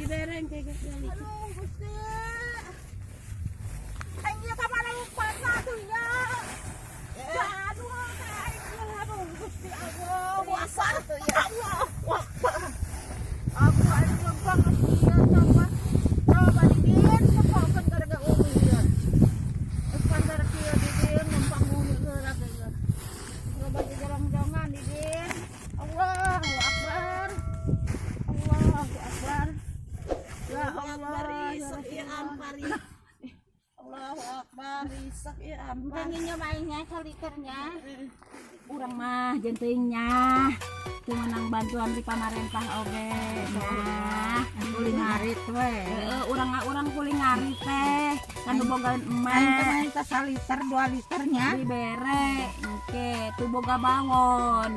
Dibere engke ge 2 liter. Aduh, Gusti. Aing ieu ka mana lupatna atuh ya. Aduh, aing ieu, aduh Gusti Allah. Puasa atuh ya. Allah Akbar. Aku aing lempang ieu coba. Coba didin pokokeun gara-gara umi ieu. Geus pandar kieu didin lempang umi heula ge ieu. Coba dijerong-jongan didin. Allahu Akbar. Allahu Akbar. Ya Allah. Risek ieu ampar ieu. Allahu Akbar, risek ieu ampar. Pengennya mainnya saliternya. Urang mah jeung teuing nya. Teu meunang bantuan di pamarentah oge nya. Kuli ngarit we. Heeh, urang kuli ngarit teh kan nu boga Aing teh emak main teh saliter 2 liternya. Dibere engke tuh boga bawon.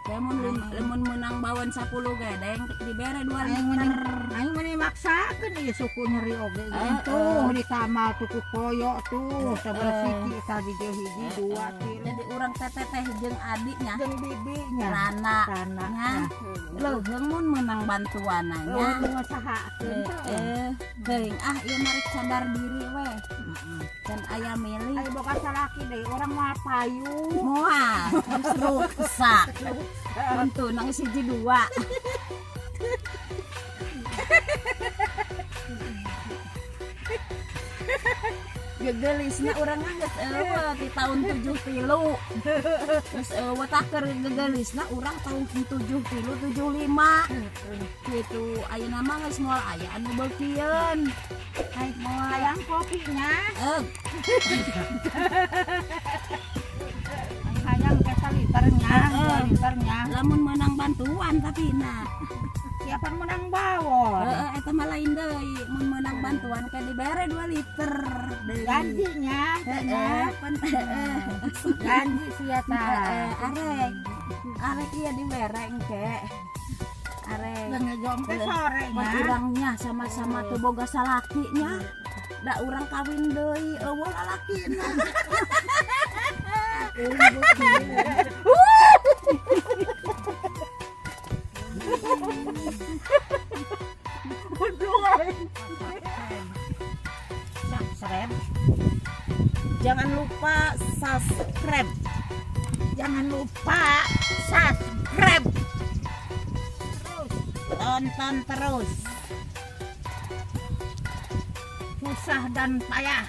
Lamun lamun meunang bawon 10 gedeng dibere 2 Aing meni liter. Aing meni maksakeun ieu suku nyeri oge. Eh, Tuh ditamal tuh ku koyo tuh sabaraha Eh. siki tadi dia hiji dua tilu. Jadi urang teteh teh jeung adiknya Jeung bibinya. Rana. Rana. Nya. Leuheung mun meunang bantuan Nya. nya. Ngusahakeun teh. Eh, teuing ah ieu mah rek sadar diri weh. Can aya milih. Ayo boga salaki deui urang moal payu. Moal geus ruksak. Mun tunang siji dua. Gegelisna urang mah geus eueuh di tahun 73. Geus eueuh tah keur gegelisna urang tahun 73 75. Gitu ayeuna mah geus moal aya anu beukieun. Ai moal hayang kopinya. Eh, Hayang teh saliternya, Heeh. 2 liternya. Lamun meunang bantuan tapi nah. Siapa menang bawon? Heeh, eta mah lain deui. Mun meunang bantuan ke dibere 2 liter deui. Janjinya, Heeh, pan heeh. janji sia tah. Heeh, arek. Arek ieu dibere engke. Arek. Ngejom teh sore Pan nya. urangnya sama-sama teu boga salaki nya. Da urang kawin deui eueuh lalakina. Subscribe. Jangan lupa subscribe. Jangan lupa subscribe. Terus Tonton terus. Susah dan payah.